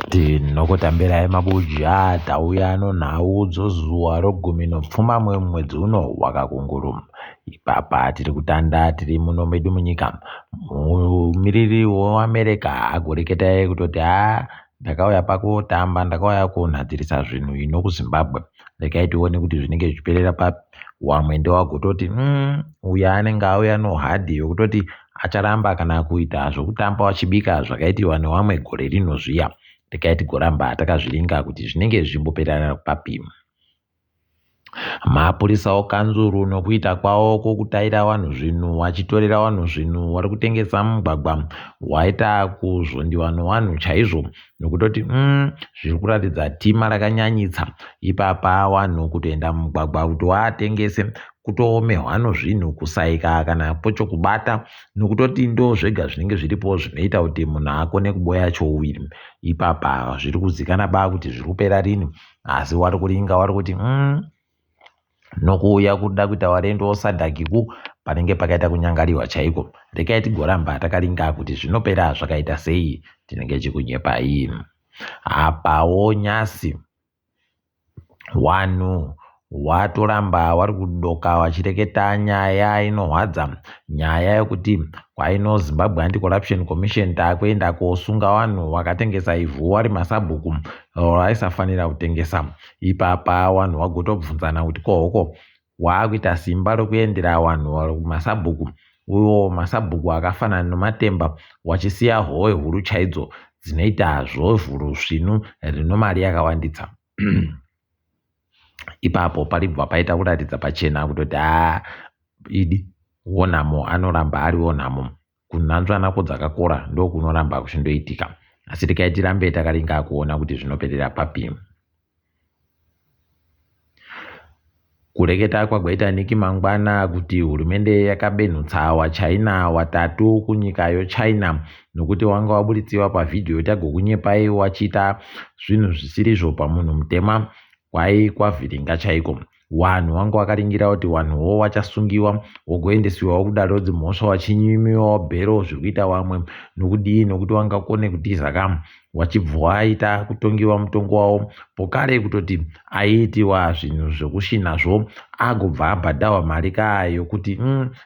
Tinokutambirai mabuja tauya nonhau dzozuva rogumi nopfumbamwe mumwedzi uno waKakunguru. Ipapa tiri kutanda tiri muno medu munyika. Mumiriri weAmerica agoreketa kutoti haa ndakauya pakutamba ndakauya kunhadzirisa zvinhu ino kuZimbabwe. Regai tione kuti zvinenge zvichiperera papi. Wamwe ndewagototi uyu anenge auya nohadhi yokutoti acharamba kana kuita zvokutamba wachibika zvakaitiwa newamwe gore rino zviya. Regai tigoramba takazviringa kuti zvinenge zvichimboperera papi. Mapurisa okanzuru nokuita kwawo kwokutaira vanhu zvinhu wachitorera vanhu zvinhu wari kutengesa mumugwagwa waita kuzvondiwa nowanhu chaizvo nokutoti zviri kuratidza tima rakanyanyitsa ipapa wanhu kutoenda mumugwagwa kuti waatengese kutoomerwa nozvinhu kusaika kana pochokubata nokutoti ndo zvega zvinenge zviripo zvinoita kuti munhu akone kuboya chouviri ipapa zviri kuzikana ba kuti zviri kupera rini asi wari kuringa wari kuti nokuuya kuda kuita warendo osadhakiku panenge pakaita kunyangariwa chaiko rekai tigoramba takaringa kuti zvinopera zvakaita sei tinenge chikunyepai apawo nyasi Wanhu watoramba wari kudoka wachireketa nyaya inohwadza nyaya yekuti kwaino Zimbabwe Anti-Corruption Commission takuenda kosunga wanhu wakatengesa ivhu wari masabhuku waisafanira kutengesa. Ipapa wanhu wagotobvunzana kuti kohoko waakuita simba rokuendera wanhu masabhuku uwo masabhuku akafanana nomatemba wachisiya howe huru chaidzo dzinoita zvovhuru svinu rino mari yakawanditsa. Ipapo paribva paita kuratidza pachena kutoti haa idi wonhamo anoramba ari wonhamo kunanzvana kwodzakakora ndokunoramba kuchindoitika asi regai tirambe takaringa kuona kuti zvinoperera papi. Kureketa kwagwaita Nick Mangwana kuti hurumende yakabenhutsa waChina watatu kunyika yoChina nokuti wanga waburitsiwa pavhidhiyo tagokunyepai wachiita zvinhu zvisirizvo pamunhu mutema kwai kwavhiringa chaiko. Wanhu wanga wakaringira kuti wanhuwo wachasungiwa wogoendesiwawo kudare rodzimhosva wachinyimiwawo bhero zviri kuita wamwe nokudii nokuti wangakone kutiza ka wachibva waita kutongiwa mutongo wavo pokare kutoti aiitiwa zvinhu zvekushinazvo agobva abhadhahwa mari kaa yokuti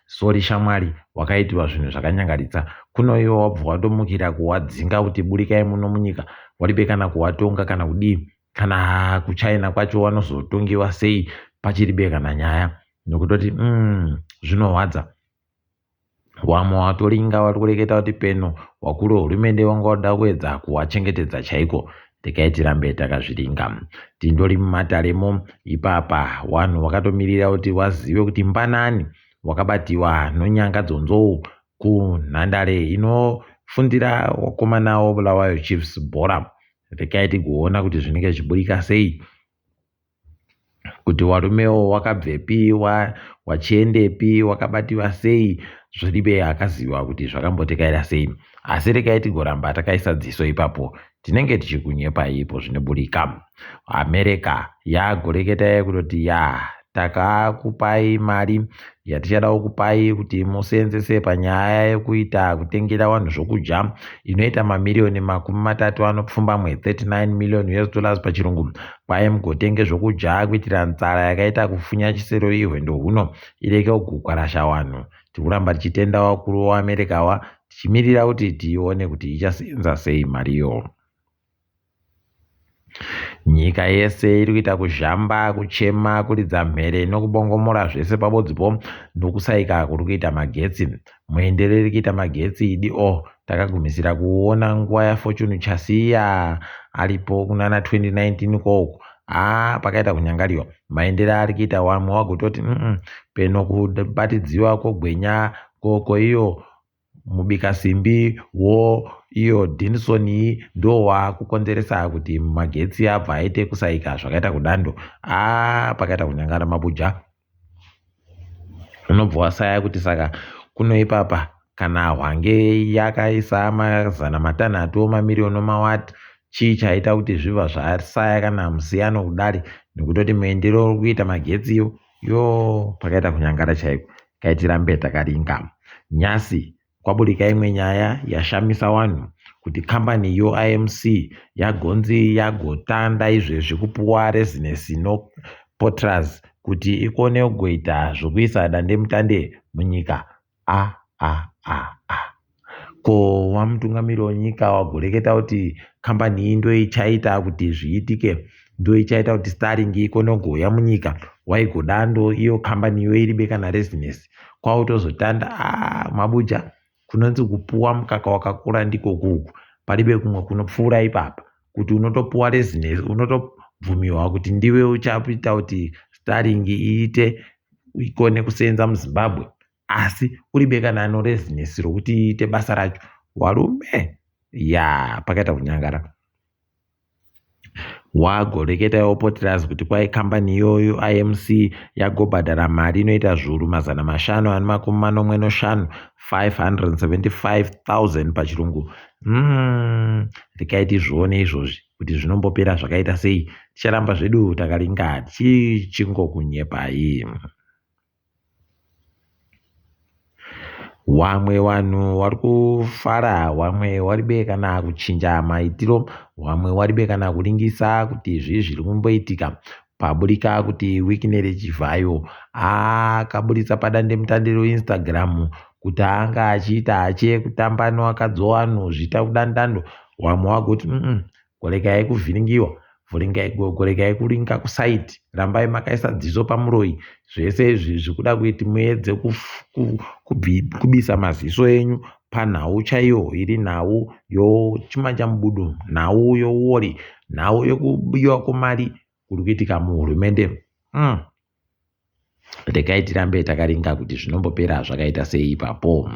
sori shamwari wakaitiwa zvinhu zvakanyangaritsa kuno iwe wabva watomukira kuwadzinga kuti burikai muno munyika waribe kana kuwatonga kana kudii kana kuchina kwacho wanozotongiwa sei pachiribe kana nyaya nokutoti zvinohwadza Wamwe watoringa wari kureketa kuti peno wakuru wehurumende wanga wada kuedza kuwachengetedza chaiko. Regai tirambe takazviringa. Tindori mumataremo ipapa wanhu wakatomirira kuti wazive kuti mbanani wakabatiwa nonyanga dzonzou kunhandare inofundira wakomana weBulawayo Chiefs bhora. Regai tigoona kuti zvinenge zvichiburika sei. Kuti warumewo wakabvepi wachiendepi wakabatiwa sei zviribe akaziva kuti zvakambotekaira sei asi regai tigoramba takaisa dziso ipapo tinenge tichikunyepai ipo zvinoburika America yagoreketa kutoti ya takakupai mari yatichada kukupai kuti museenzese panyaya yekuita kutengera vanhu zvokudya inoita mamiriyoni 35 39 million US dollars pachirungu kwai mugotenge zvokudya kuitira nzara yakaita kufunya chisero ihwendo huno ireke kugukwarasha vanhu tikuramba tichitenda vakuru veAmerica wa tichimirira kuti tione kuti ichaseenza sei mariyo. Nyika yese iri kuita kuzhamba, kuchema, kuridza mhere nokubongomora zvese pabodzipo nokusaika kuri kuita magetsi. Muendero iri kuita magetsi idi o oh, takagumisira kuona nguva yaFortune Chasiya aripo kunana 2019 kouku haa pakaita kunyangariwa maendero ari kuita wamwe wagototi peno kubatidziwa kwogwenya koko iyo Mubikasimbi wo iyo Dinson ndo wakukonzeresa kuti magetsi abva aite kusaika zvakaita kudando aa pakaita kunyangara mabuja unobva wasaya kuti saka kuno ipapa kana hwange yakaisa 300 mamiriyoni mawati chii chaita kuti zvibva zvasaya kana musiyano kudari nekutoti muendero uri kuita magetsiyo Yoo pakaita kunyangara chaiko kaitirambe takaringa. Nyasi kwaburika imwe nyaya yashamisa wanhu kuti kambani yoIMC yagonzi yagotanda izvezvi kupuwa rezinesi noPotraz kuti ikone kugoita zvokuisa dandemutande munyika. A a a a ko wamutungamiri wenyika wagoreketa kuti kambani iyi ndoichaita kuti zviitike, ndoichaita kuti Starlink ikone kugouya munyika, waigodando iyo kambani iyo iribe kana rezinesi kwakutozotanda a mabuja kunonzi kupuwa mukaka wakakura ndikoku uku, paribe kumwe kunopfuura ipapa kuti unotopuwa rezinesi, unotobvumiwa kuti ndiwe uchaita kuti Starlink iite ikone kusenza muZimbabwe, asi uribe kana norezinesi rokuti iite basa racho. Warume ya pakaita kunyangara. Wagoreketa iwo Potraz kuti kwai kambani iyoyo IMC yagobhadhara mari inoita zviuru 575, 575,000 pachirungu. Regai tizvione izvozvi kuti zvinombopera zvakaita sei. Ticharamba zvedu takaringa tichingokunyepai. Wamwe wanhu wari kufara, wamwe waribe kana kuchinja maitiro, wamwe waribe kana kuringisa kuti zvii zviri kumboitika. Paburika kuti Wicknell Chivhayo akaburitsa padandemutande reInstagram kuti anga achiita hache kutamba nevakadzi vevanhu zviita kudandando. Wamwe wagoti gorekai kuvhiringiwa, gorekai kuringa kusaiti, rambai makaisa dziso pamuroyi. Zvese izvi zvikuda kuti muedze kubisa maziso enyu panhau chaiyo iri nhau yochimanjamubudu, nhau youori, nhau yokubiwa kwemari kuri kuitika muhurumende. Regai tirambe takaringa kuti zvinombopera zvakaita sei ipapo.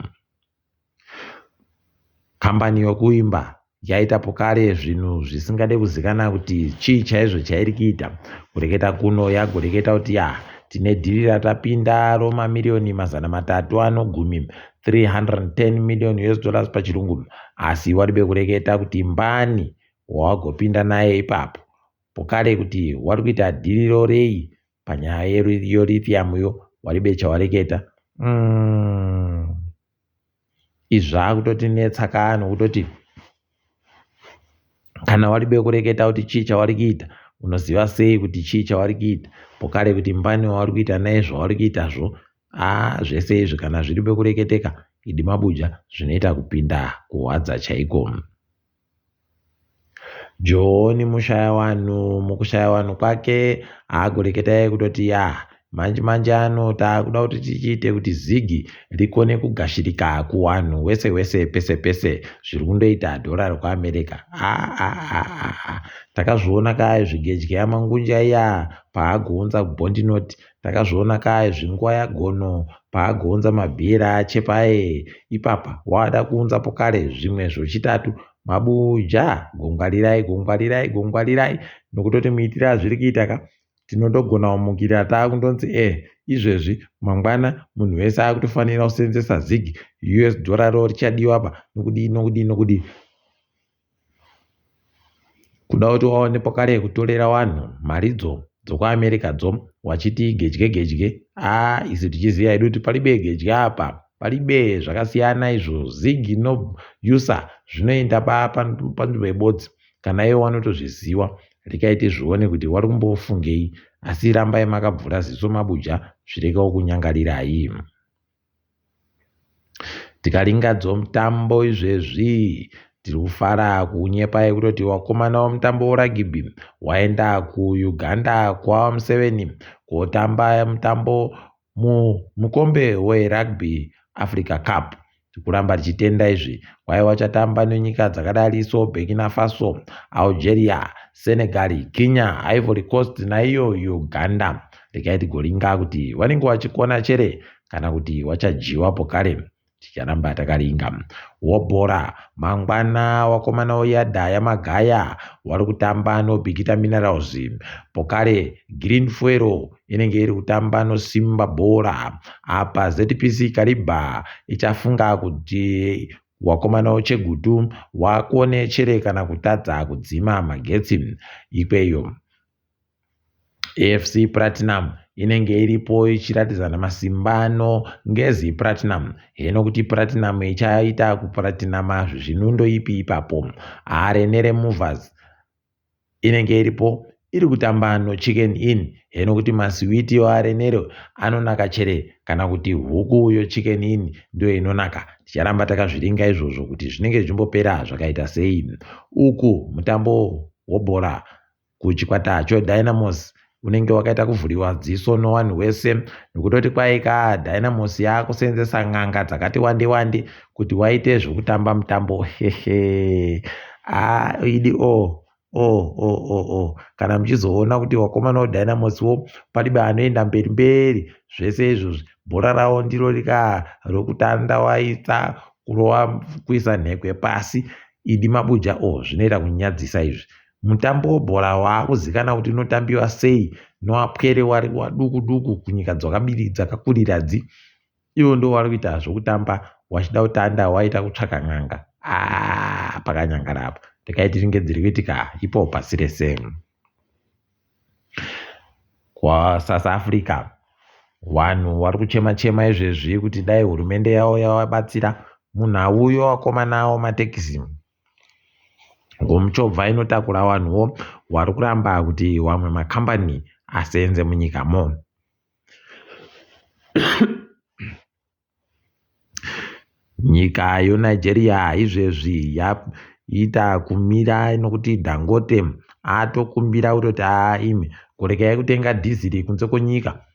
Kambani yokuimba yaita pokare zvinhu zvisingade kuzikana kuti chii chaizvo chairi kuita. Kureketa kuno yagoreketa kuti ya tine dhiri ratapinda romamiriyoni 310, 310 million US dollars pachirungu, asi waribe kureketa kuti mbani wawagopinda naye ipapo pokare kuti wari kuita dhiriro rei panyaya yolithium yo waribe chawareketa. Izvi zvakutotinetsa kaa nokutoti kana waribe kureketa kuti chii chawari kuita, unoziva sei kuti chii chawari kuita pokare kuti mbani wawari kuita naye zvawari kuitazvo. Zvese izvi kana zviribe kureketeka idi mabuja zvinoita kupinda kuhwadza chaiko. John Mushayawanhu mukushayawanhu kwake aagoreketai kutoti ya manje manje ano taakuda kuti tichiite kuti zigi rikone kugashirika kuwanhu wese wese pese pese zviri kundoita dhora rekuAmerica. Takazviona kaya zvigedya mangunja iya paagounza bond note, takazviona kaya zvinguva yagono paagounza mabhera achepaye ipapa wada kuunza pokare zvimwe zvochitatu. Mabuja gongwarirai gongwarirai gongwarirai nokutoti muitire azviri kuita ka tinotogona kumukira taakundonzi izvezvi mangwana munhu wese akutofanira kusenzesa zig, US dollar ro richadiwa ba nokudii nokudii nokudii. Kuda kuti waone pokare kutorera vanhu maridzo dzokuAmerica dzo wachiti gedye gedye. Isu tichiziva hedu kuti paribe gedye apa, paribe zvakasiyana izvo. Zig no USA zvinoenda panzvimbo yebodzi kana ivo vanotozviziva. Regai tizvione kuti wari kumbofungei, asi rambai makabvura ziso mabuja zvireke kunyangarirai. Tikaringadzo mutambo izvezvi tiri kufara kunyepa kutoti wakomana wemutambo weragibhi waenda kuUganda kwaMuseveni kotamba mutambo mumukombe weRugby Africa Cup. Tikuramba tichitenda izvi kwai wachatamba nenyika dzakadari so Burkina Faso, Algeria, Senegal, Kenya, Ivory Coast naiyo Uganda. Regai tigoringa kuti wanenge wachikona chere kana kuti wachajiwa pokare. Ticharamba takaringa. Wobhora mangwana wakomana weyadha yamagaya wari kutamba noBikita Minerals pokare Green Fuel inenge iri kutamba noSimba Bhora. Apa ZPC Kariba ichafunga kuti wakomana wechegutu wakone chere kana kutadza kudzima magetsi ikweyo. AFC Platinum inenge iripo ichiratidzana masimba ano Ngezi Platinum. Heno kuti Platinum ichaita kupuratinama zvinundo ipi ipapo. Arenere Movers inenge iripo iri kutamba noChicken Inn. Heno kuti masiwiti aRenero anonaka chere kana kuti huku yoChicken Inn ndiyo inonaka. Ticharamba takazviringa izvozvo kuti zvinenge zvichimbopera zvakaita sei. Uku mutambo wobhora kuchikwata choDynamos unenge wakaita kuvhuriwa dziso nowanhu wese nokutoti kwai ka Dynamos yakusenzesa n'anga dzakati wande wande kuti waite zvokutamba mutambo hehe ah, idi o oh. Oh, oh, oh, oh. Kana muchizoona kuti wakomana weDynamos wo palibe anoenda mberi mberi zvese izvozvi bhora rawo ndiro rika rokutanda waita kurova kuisa nhekwe pasi idi mabuja o oh, zvinoita kunyadzisa izvi Mutambo webhora waakuzikana kuti unotambiwa sei nowapwere wari waduku duku kunyika dzakabiri dzakakurira dzi ivo ndo wari kuita zvokutamba wachida kutanda waita kutsvaka n'anga ah, pakanyangara apa rekai tiringe dziri kuitika ipo pasi rese kwaSouth Africa vanhu vari kuchema chema izvezvi kuti dai hurumende yavo yavabatsira munhau yovakomana wematekisi Ngomuchovha inotakura vanhuwo vari kuramba kuti wamwe makambani aseenze munyikamo. Nyika yoNigeria izvezvi yaita kumira nokuti Dangote atokumbira kutoti aa imi kuregai kutenga dhiziri kunze kwenyika.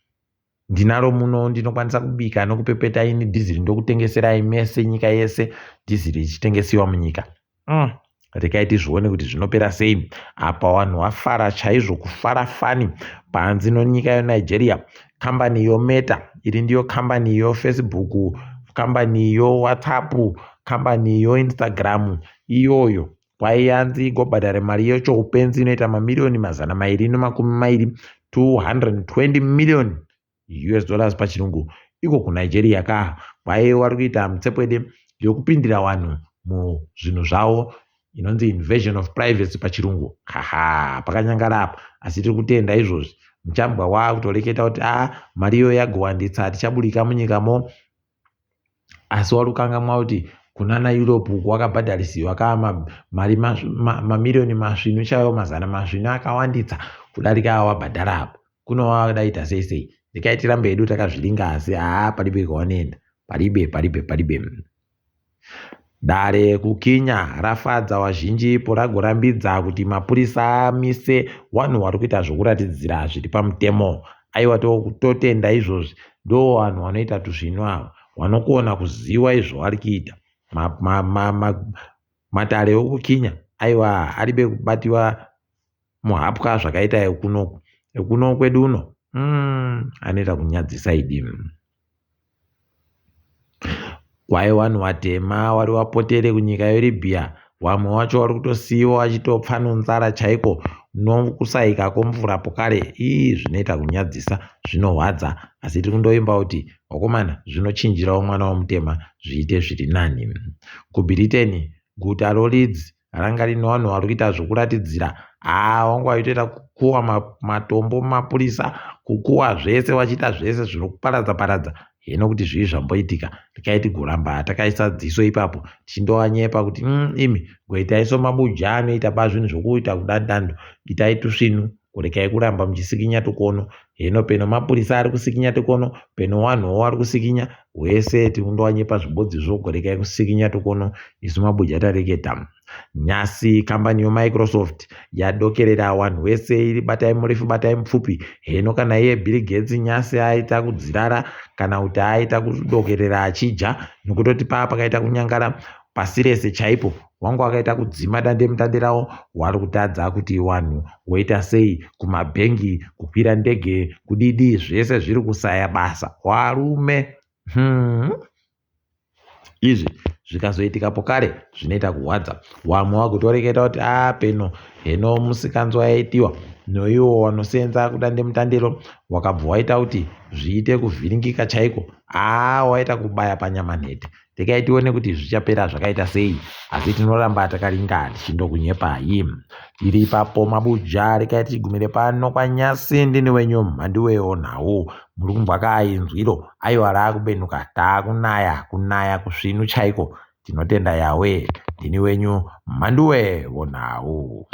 Ndinaro muno ndinokwanisa kubika nokupepeta ini dhiziri ndokutengeserai mese nyika yese dhiziri ichitengesiwa munyika. Regai tizvione kuti zvinopera sei. Apa vanhu vafara chaizvo kufara fani panzi nonyika yeNigeria kambani yoMeta iri ndiyo kambani yoFacebook kambani yoWhatsApp kambani yoInstagram iyoyo kwaiyanzi igobhadhare mari yechoupenzi inoita mamiriyoni 220, 220 million US dollars pachirungu iko kuNigeria ka kwaive wari kuita mutsepwede yokupindira vanhu muzvinhu zvavo inonzi invasion of privacy pachirungu haha pakanyangara apa asi tiri kutenda izvozvi muchambwa waakutoreketa kuti a mari iyoyo yagowanditsa tichaburika munyikamo Asi warukangamwa kuti kunana Europe uku wakabhadharisiwa ka mari mamiriyoni masvinu chaiwo mazana masvinu akawanditsa kudarika awabhadhara apa. Kuno wadaita sei sei. Rekai tirambe hedu takazviringa asi haa palibe kwawanoenda. Palibe palibe palibe. Dare kuKenya rafadza vazhinji poragorambidza kuti mapurisa amise vanhu vari kuita zvokuratidzira zviri pamutemo. Aiwa totenda izvozvi ndovanhu vanoita tuzvinu ava vanokona kuziva izvo vari kuita. Matare okuKenya aiwa aribe kubatiwa muhapwa zvakaita ekunoku. Ekuno kwedu uno anoita kunyadzisa idi. Kwai vanhu vatema vari vapotere kunyika yeLibya vamwe vacho vari kutosiiwa vachitopfa nonzara chaiko nokusaika kwomvura pokare ii zvinoita kunyadzisa zvinorwadza asi tiri kundoimba kuti vakomana zvinochinjirawo mwana womutema zviite zviri nani. KuBritain guta roLeeds Ranga rine vanhu vari kuita zvokuratidzira haa wangu vaitoita kukuwa matombo mapurisa kukuwa zvese vachiita zvese zvinokuparadza paradza hino kuti zvii zvamboitika tikai tigoramba takaisa dziso ipapo tichindovanyepa kuti imi goitai somabuja anoita ba zvinhu zvokuita kudandando itai tusvinu kurekai kuramba muchisikinya tukono hino peno mapurisa ari kusikinya tukono peno wanhuwo wari kusikinya wese tikundowanyepa zvibodzizvo kurekai kusikinya tukono isu mabuja tareketa nyasi kambani yomicrosoft yadokerera wanhu wese iri batai murefu batai mupfupi hino kana iye bill gates nyasi aita kudzirara kana kuti aita kudokerera achija nokutoti paa pakaita kunyangara pasi rese chaipo wangu wakaita kudzima dandemutande rawo wari kutadza kuti wanhu woita sei kumabhengi kukwira ndege kudidi zvese zviri kusaya basa warume. Izvi zvikazoitika pokare zvinoita kuhwadza wamwe wakutoreketa kuti a peno heno musikanzwa yaitiwa noiwo wanosenza kudandemutandero wakabva waita kuti zviite kuvhiringika chaiko aa waita kubaya panyama nhete Regai tione kuti zvichapera zvakaita sei, asi tinoramba takaringa tichindokunyepai. Tiri ipapo mabuja, rekai tigumire pano kwanyasi. Ndini wenyu Mhanduwewo nhau. Muri kunzwa kainzwiro, aiwa raakubenuka, taakunaya, kunaya kusvinu chaiko. Tinotenda Yahweh. Ndini wenyu Mhanduwe wonhau.